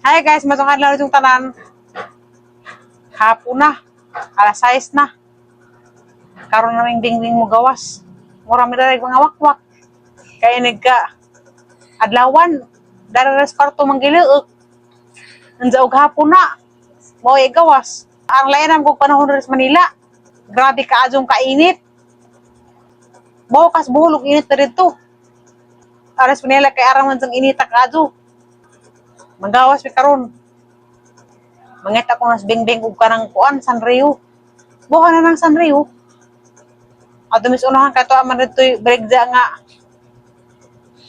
Hi guys, maayong adlaw yung tanan. Hapon na. Alas 6 na. Karon na ming Bingbing mo gawas. Mura mi dara mga wakwak. Kay nagka adlawan dara sa kwarto manggiluok. Nandiya og hapon na. Mao ay gawas. Ang lain kog panahon diri sa Manila. Grabe kaadjong kainit. Mao kas buhol og init na didto. Aras Manila kay aram man sang inita kaadyo. Manggawas mi karon. Mangita ko nas Bingbing og kanang kuan Sanrio. Buha na ng Sanrio. Ato mis unahan kay to man dito'y bregza nga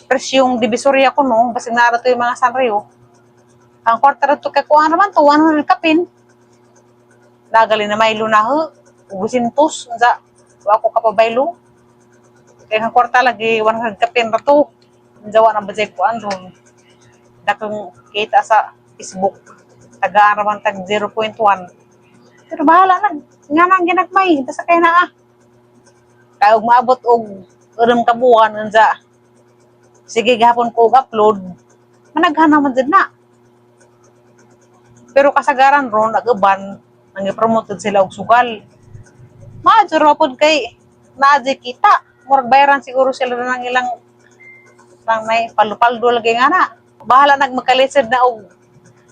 presyong Divisoria ko no, basig naa to yung mga Sanrio. Ang kwarta rito kay kuan naman to 100 kapin. Nagali na may lunaho, ubusintos, unsa wa ko kapabaylo. Kay ang kwarta lagi 100 kapin ra to. Unsa wa na ba jay kuan ron. Dakong kita sa Facebook. Tagaan raman tag 0.1. Pero bahala na. Nga nang ginagmay. Basta kay naa. Kaya og maabot og unom ka buwan unsa. Sige gihapon ko og upload. Managhan naman jud na. Pero kasagaran ron ag uban nang promote sila og sugal. Maadyo ra pod kay naa jud kita. Murag bayaran siguro sila ng ilang nang may paldo-paldo lagi nga na. Bahala nag makalisod na og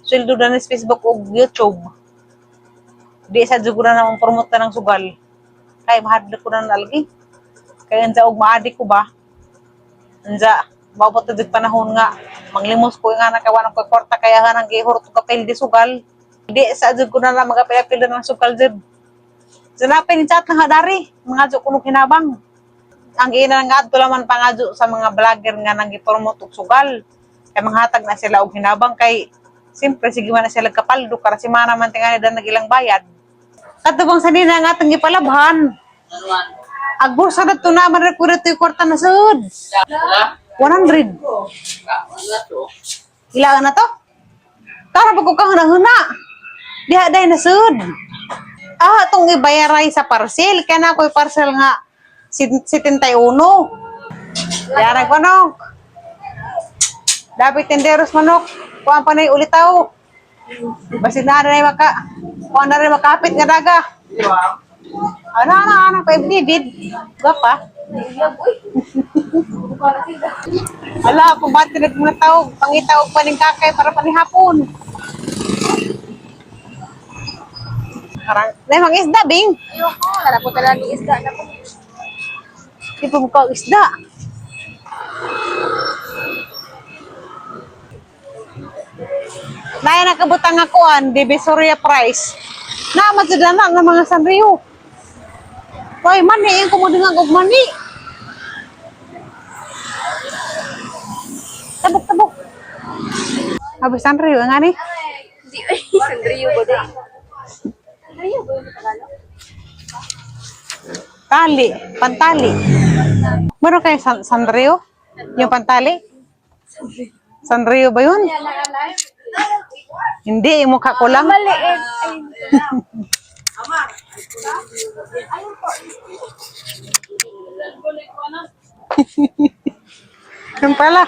sweldo na ni Facebook og YouTube. Di sa jud ko na namang promote na ng sugal. Kay mahadlok ko na nalagi. Kay unsa og maadi ko ba? Unsa maabot na jud panahon nga manglimos ko nga na kay wa na koy kwarta kaya nga nang gihurot og kapil di sugal. Di sa jud ko na lang magapil-apil ng sugal jud. Sanapin ni chat lang dari, mga jud kuno kinabang. Ang ina nga adto laman pangadyo sa mga vlogger nga nang gipromote og sugal. Kay manghatag na sila og hinabang kay siyempre sige man na sila kapaldo kara si mana man tingali dan nagilang bayad. Kadto bang sanina nga atong gipalabhan. Ag bursa na to na man ko dito yung kwarta na sud. 100. Ilaan na to? Tara pag ko kahuna-huna. Diha day na sud. Ah, itong ibayaray sa parcel. Kaya na ako'y parcel nga 71. Yarag manok. Dapat tenderos manok. Kuan pa na yung ulitaw. Basin na rin maka. Kuan na rin makapit nga daga. Ano, ano, ano, kay David. Gapa. Ala, pabati na mga tao. Pangitaw pa ning kakay para panihapon. Parang, nay, mga isda, Bing. Ayoko, wala po talaga ni isda na po. Di pa mukha isda. Nay, nakabutang ako an, Divisoria price. Na, madsada na ng mga Sanrio. Hoy, mani, yung kumudingang og mani. Tabok, tabok. Abi, Sanrio, nga ni? Hindi, ay, Sandrio ba din? Sandrio ba yun sa Tagalog? Tali, pantali. Meron kayo Sanrio? Yung pantali? Sanrio ba yun? Hindi, yung mukha ko lang. Maliit. Ay, Yung pala.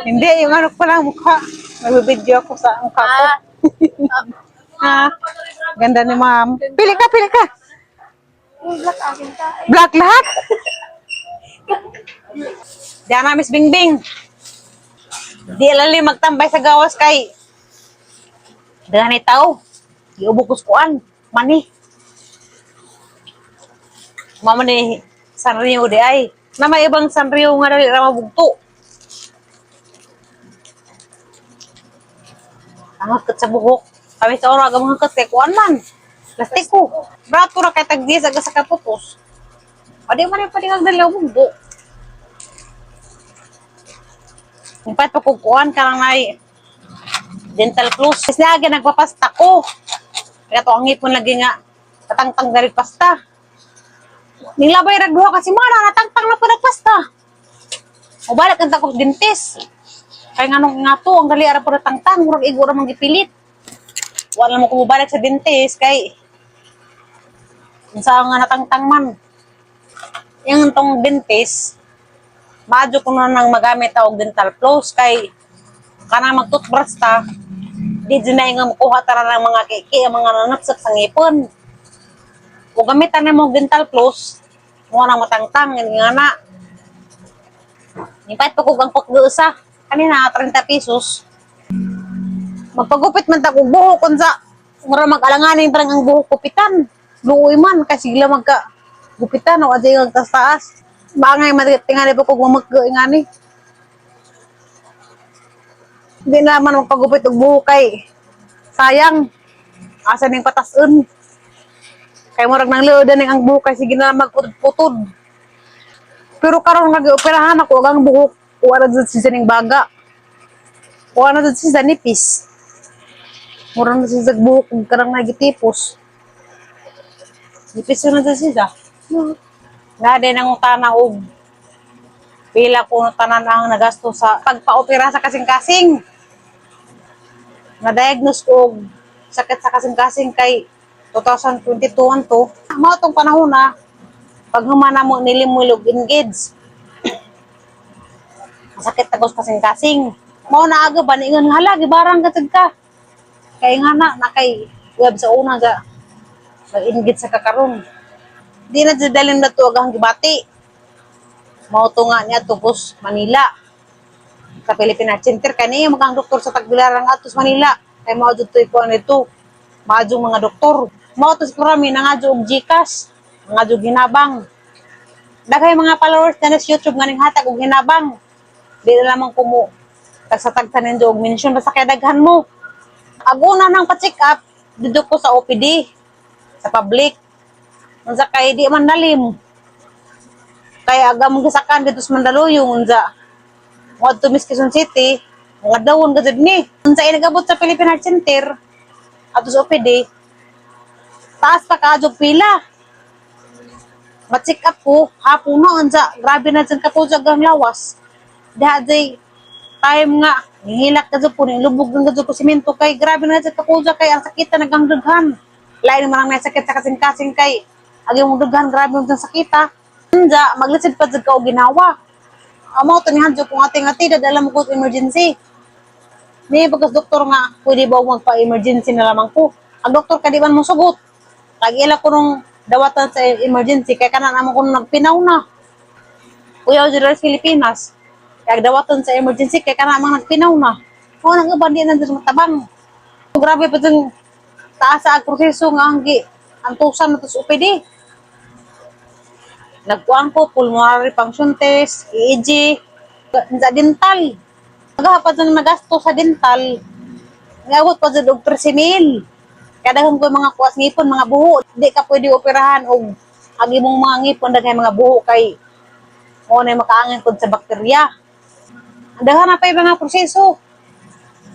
Hindi, yung ano ko lang mukha. Magbibideo ako sa mukha ko. Ha? Ganda ni ma'am. Pili ka, pili ka. Yung black akin ta. Black lahat. Diyan na, Miss Bingbing. Di alali magtambay sa gawas kay daghan ni tao. Giubo ko kuan, mani. Mama ni Sanrio di ay. Na may ibang Sanrio nga dali ra mabugto. Ang hakot sa buhok. Kami sa ora ang hakot kay kuan man. Plastiko. Brato ra kay tag 10 aga sa kaputos. O di man pa ang dalaw bugbo. Kung pa kukuan ka lang ay dental floss. Kasi lagi nagpapasta ko. Kaya to ang ngipon lagi nga patangtang dari pasta. Ning labay rag duha kasi mana natangtang na po nagpasta. O balik ang takos dentist. Kaya nga nung nga to, ang dali ara po natangtang, murag igo ra man gipilit. Wala mo kumubalik sa dentist kay unsa nga natangtang man. Yung tong dentist, maadyo ko na nang magamit og dental floss kay Kanang mag-toothbrush ta, di dyan na nga makuha tara ng mga kiki, ang mga nanapsak sa ngipon. O gamitan na mo dental floss, mo nang matangtang, nga na. Nipait pa kog ang paggusa. Kanina, 30 pesos. Magpagupit man ta kog buhok unsa mura mag-alanganin parang ang buhok kupitan. Luoy man kasi sila magka gupitan o adyo ang taas. Bangay man tingali pa kog mamagka ingani. Hindi na man magpagupit og buhok kay sayang. Asa ning patasun. Kay murag nang luod ning ang buhok kay sige na magputod-putod. Pero karon nga gioperahan ako ang buhok, wala jud siya ning baga. Wala jud siya nipis. Mura na siya sa buhok ug karang nagitipos. Nipis na jud siya. Nga din ang utana og pila ko tanan ang nagasto sa pagpa-opera sa kasing-kasing. Na-diagnose ko og sakit sa kasing-kasing kay 2022 an to. Mao tong panahon na pag humana mo nilimulog engage. Masakit tagos kasing-kasing. Mao na aga ba niingon nga hala gibarang ka ka. Kay nga na na kay web sa una ga nag-engage sa kakaron. Di na jud dalhin na to ang gibati. Mao to nga niya tubos Manila. Sa Philippine Heart Center kani magang doktor sa Tagbilaran atos Manila. Kay mao jud to'y kuan nito. Maadyo mga doktor. Mao to siguro mi nangadyo og GCash, nangadyo hinabang. Daghay mga followers na sa YouTube nga ning hatag og hinabang. Di na lamang kumo tagsa-tagsa ninyo og mention basta kay daghan mo. Aguna nang pa-check up didto ko sa OPD sa public. Unsa kay di man nalim. Kay aga mong gisakan dito sa Mandaluyong unsa. Ngadto Miss Quezon City, mga dawon ka jud ni. Unsa ay nagabot sa Philippine Heart Center ato sa OPD, taas pa kaadyo pila. Ma-check up ko, hapon na, unsa, grabe na dyan ka po ang lawas. Diha day, time nga, nihilak ka dyan po, nilubog na dyan po simento kay, grabe na dyan ka po kay, ang sakit na nagang dughan. Lain naman ang may sakit sa kasing-kasing kay, agi mong dughan, grabe mo dyan sakita. Unsa, maglisid pa dyan ka o ginawa. Amo, tanihan dyan kung ating ati, dadala mo ko sa emergency. May pagkas doktor nga, pwede ba magpa-emergency na lamang ko? Ang doktor ka di man mo sugot. Kag-ila ko nung dawatan sa emergency, kaya kanan amo ko nung nagpinaw na. Kuya General Pilipinas, kaya dawatan sa emergency, kaya kanan amang nagpinaw na. O, nang iba, di na dyan matabang. Grabe pa dyan, taas sa proseso nga ang gi, antusan na to sa OPD. Nagkuan ko, pulmonary function test, EEG, sa dental. Naghapat na nagasto sa dental. Ngawot pa dyan og 13 mil. Kaya daghan ko yung mga kuwas ngipon, mga buho. Di ka pwede operahan og ang imong mga ngipon daghay mga buho kay mo na makaangin pod sa bakterya. Ang daghan na pa yung mga proseso.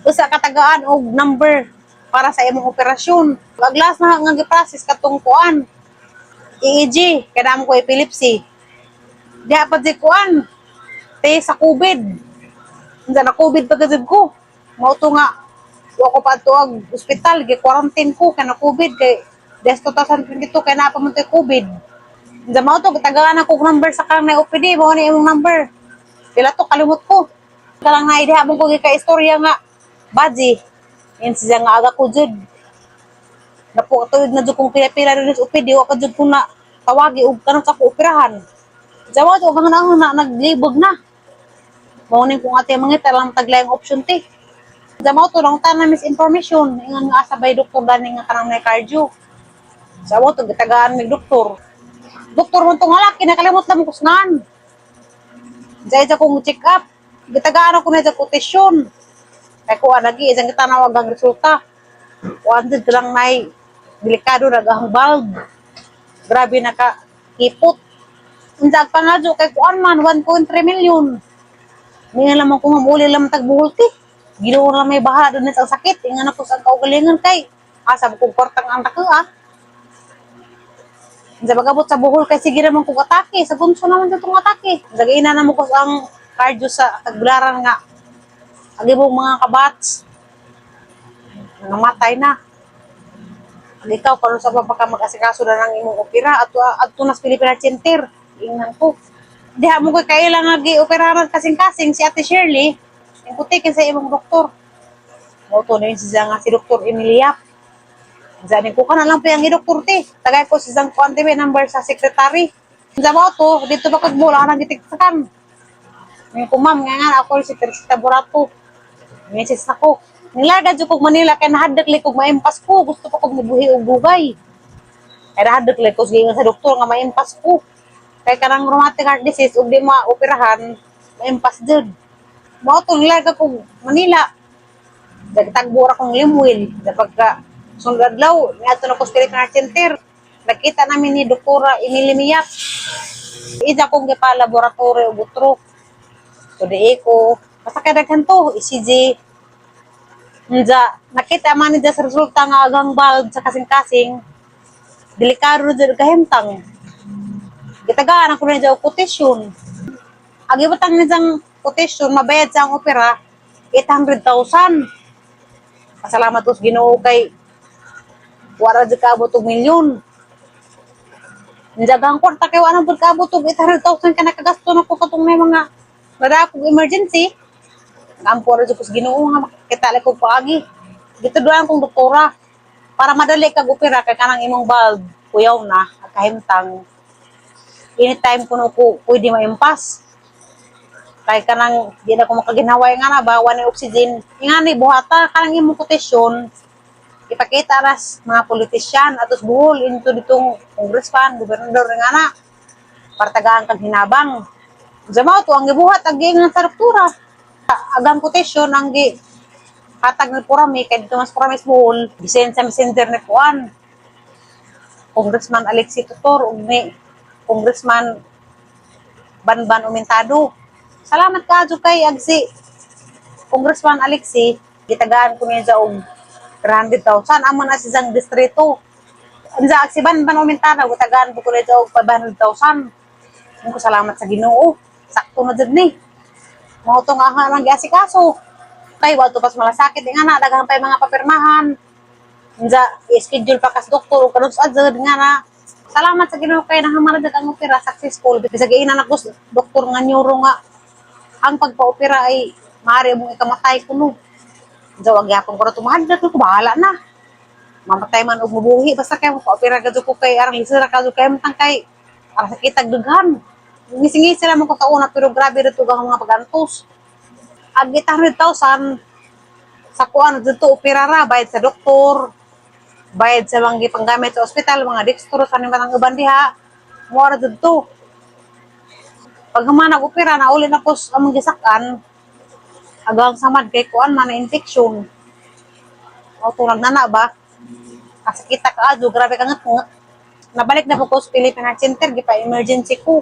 Usa ka tagaan og number para sa imong operasyon. Ag last na nga gi-process katong kuan. EEG, kaya namo ko epilepsy. Diha pa di kuan. Te sa COVID. Unsa na COVID pa gud ko. Mao to nga wa ko pa adto ang ospital, gi quarantine ko kay na COVID kay des 2022 kay naa pa man to'y COVID. Unsa mao to gitagaan ako og number sa kanang na OPD, mao ni imong number. Pila to kalimot ko. Kalang na diha mo ko gi ka istorya nga baji. Yan siya nga aga ko jud. Napo tuig na jud kong pila-pila rin sa OPD, wa ka jud ko na tawagi og kanang sa ako operahan. Sa mao to nga na naglibog na. Mao ning kung ate mga lang taglayang option te. Sa mao to lang tanan misinformation ingon nga asa bay doktor dani nga kanang may cardio. Sa mao to gitagaan mig doktor. Doktor man tong laki nakalimot na mo kusngan. Jay sa kong check up. Gitagaan ako na sa quotation. Kay kuan lagi isang gitanawag ang resulta. Kuan jud lang nay delikado ra ang valve. Grabe na ka kipot. Unsa pa nga kay kuan man 1.3 million. Hindi nga lamang kung mamuli lang tagbuhol ti. Ginoo lang may bahala doon sa sakit. Ingan ako sa kaugalingon kay. Asa mo kong kwartang ang tako ah. Unsa bagabot sa buhol kay sige naman kong atake. Sa bunso naman sa itong atake. Zagaina na mo ko ang cardio sa tagbilaran nga. Ang imong mga kabats. Nangamatay na. Ang ikaw, karon sa pa ka mag-asikaso na ng imong opera ato adto na sa Philippine Heart Center. Ingnan ko. Diha mo ko'y kailang nga gi-operahan kasing-kasing si Ate Shirley. Ingkuti sa imong doktor. Mao to na yun siya nga si Dr. Emilia. Diyan ko ka na lang pa yung doktor te. Tagay ko si Zang kuan te, may number sa secretary. Sa mo to, dito ba kag mula nang gitiktakan. Ngayon ko, ma'am, nga nga ako si Teresita Borato. Message ako. Nilarga jud kog Manila kay nahadlok kog maimpas ko. Gusto pa kog mabuhi og dugay. Kay nahadlok ko sige sa doktor nga maimpas ko. Kay kanang rheumatic heart disease ug di maoperahan, maimpas jud. Mao to nilarga kog Manila. Nagtagbo ra kong Lemuel. Pagka sunod adlaw, niadto na ko sa Philippine Heart Center. Nakita namin ni Doktora Emily Miyap. Ija kong gipa laboratory ug utro. So di ko, basta kay daghan to, ECG. Nja, nakita man ni sa resulta nga agang valve sa kasing-kasing. Delikado na jud kahimtang. Gitagaan ako na og quotation. Ang ibutang ni diyang quotation, mabayad sa ang opera, 800,000. Pasalamat ko sa Ginoo kay wala jud kaabot og milyon. Njagang kwarta kay wala pud kaabot og 800,000 ka nakagasto na ko katong may mga nadakog emergency. Ngampo ra jud ko sa Ginoo nga makakita lang kog paagi. Gituduan kong doktora para madali kag opera kay kanang imong valve kuyaw na at kahimtang anytime kuno ko pwede maimpas. Kay kanang di na ko makaginhaway nga na ba wa na oxygen. Ingani buhata kanang imong quotation ipakita ras mga politisyan atos buhol into ditong congressman, gobernador nga na para tagaan kag hinabang. Jamaw to ang gibuhat ang giingon sa ruptura. Agang quotation ang gi hatag ni Purami kay dito mas Purami sa Bohol, gisen sa messenger ni Kuan. Congressman Alexi Tutor ug ni Congressman Banban Umentado. Salamat kaadyo kay agsi Congressman Alexi, gitagaan ko niya og 300,000. Amo na siyang distrito. Ansa si Banban Umentado, gitagaan ko niya og 500,000. Ko salamat sa Ginoo. Sakto na jud ni. Mao to nga ang giasikaso. Kay wa to pas malasakit nga na daghan pa yung mga papirmahan. Unsa i-schedule pa kas doktor ug karon sa jud nga na. Salamat sa Ginoo kay nahamara jud ang opera successful. Bisag giingnan ako sa doktor nga neuro nga ang pagpa-opera ay maaari mong ikamatay kuno. Unsa wag gyapon ko ra tumahadlok ko, bahala na. Mamatay man og mabuhi basta kay mo-opera ka jud ko kay arang lisura ka jud kay matang kay para sa kitag dughan. Ngising-ngisi ra man ko sa una pero grabe ra tugang mga pagantos. Ag 800,000 sa kuan dito opera ra, bayad sa doktor, bayad sa mga gipanggamit sa ospital, mga dextrose ano man ang uban diha, mo ra dito. Pag human nag-opera na uli na ko sa among gisakan, agang samad kay kuan man na infection. O turag na na ba? Kasakita ka adyo, grabe ka ngat. Nabalik na po ko sa Philippine Heart Center, gipa emergency ko.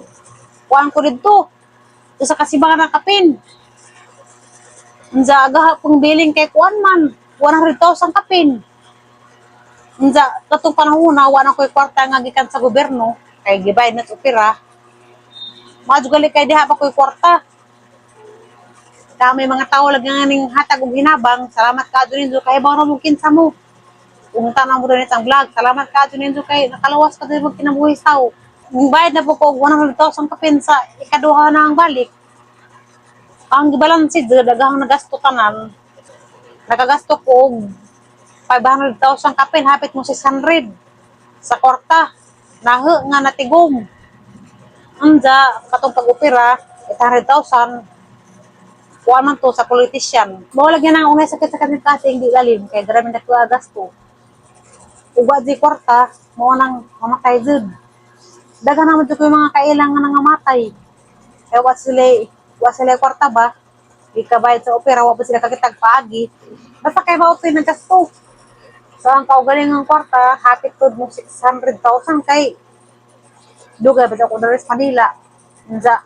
Kuan ko dito. Sa kasibangan ng kapin. Unsa aga pong billing kay kuan man, 100,000 kapin. Unsa katong panahon na wala ko'y kwarta nga gikan sa gobyerno kay gibayad na sa opera. Maadyo gali kay diha pa ko'y kwarta. Kami mga tao lagi nga ning hatag og hinabang. Salamat kaadyo ninyo kay bawo mo kinsa mo. Kung tanaw mo rin ang vlog, salamat kaadyo ninyo kay nakalawas ka din kinabuhi sa tao. Bayad na po ko og 100,000 kapin sa ikaduha na ang balik. Ang gibalanse daghang nagasto tanan. Nakagasto ko og 500,000 kapin, hapit mo 600 sa kwarta. Nahu nga natigom. Unja katong pag-opera 800,000 kuha man to sa politician. Mao lagi na ang unay sakit sa kanil kasi hindi lalim kay grabe na kuha gasto. Ug wa di kwarta mo nang mamatay jud. Daghan naman jud ko yung mga kailangan nga nangamatay. Kaya wa sila kwarta ba? Di ka bayad sa opera, wa pa sila kakitag paagi. Basta kay mao to'y nagasto. So ang kaugalingang kwarta, hapit pod mo 600,000 kay dugay ba ako diri sa Manila. Unsa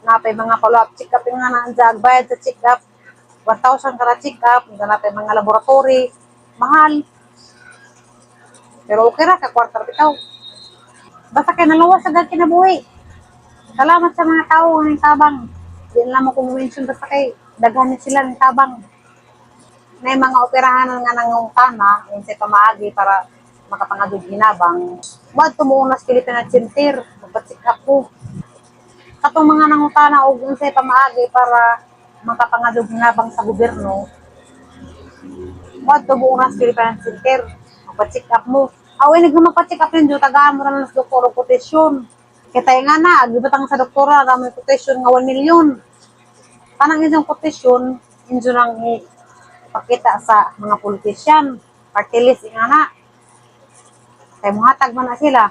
napay mga follow-up check-up nga na unsa bayad sa check-up 1,000 kada check-up, unsa napay mga laboratory, mahal. Pero okay ra ka kwarta ra bitaw. Basta kay naluwas agad kinabuhi. Salamat sa mga tao nga tabang. Di na lang mo kung mention basta kay daghan ni sila ng tabang. May mga operahan nga nangungtana, unsay pamaagi para makapangadug hinabang. Wa tumuuna sa Philippine Heart Center, magpa-check up ko. Katong mga nangutana og unsay pamaagi para makapangadog nabang sa gobyerno, moadto mo oras Philippine Center, magpa-check up mo. Away nagmapa-check up ninyo, tagaan mo na lang sa doktor og quotation. Kaya tayo nga na, agibutang sa doktora, ramo quotation nga 1 million. Kanang inyong quotation, inyo nang ipakita sa mga politician, party list nga na. Kaya muhatag man na sila.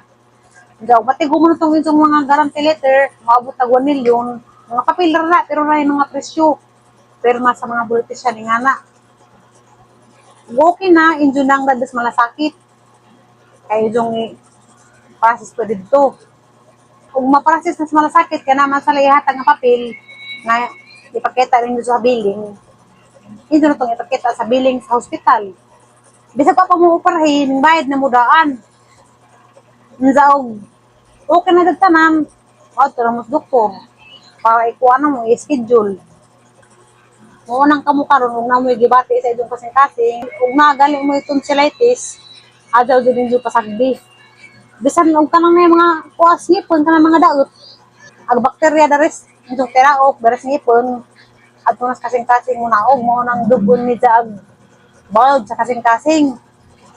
Daw, pati gumano tong inyong mga guarantee letter, maabot tag 1 million, mga papel ra na, pero na yung mga presyo. Perma sa mga politician nga na. Okay na, inyo nang dadas malasakit. Kaya yung process pa dito. Kung ma-process na sa malasakit, kaya naman sa ihatag nga papel, nga ipakita rin sa billing, hindi na itong ipakita sa billing sa hospital. Bisag pa mo operahin, bayad na mudaan. Nzaog, okay na dagtanan, o, tara mo sa doktor, para ikuha na mo, i-schedule. Mo nang kamo karon ug namoy gibati sa inyong kasing-kasing, ug nagali mo itong tonsillitis, adyaw jud ninyo pasagdi. Bisan og kanang may mga kuas ngipon, kanang mga daot, ag bakterya dares inyong tiraok, dares ngipon, at tunas kasing-kasing mo naog, mo nang dugon ni ag bald sa kasing-kasing.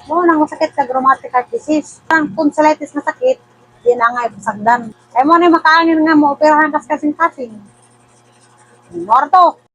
Mo nang masakit sa rheumatic heart disease. Ang tonsillitis na sakit, di na nga ipasagdan. Kaya mo na makaangin nga mo operahan kas kasing-kasing. Morto.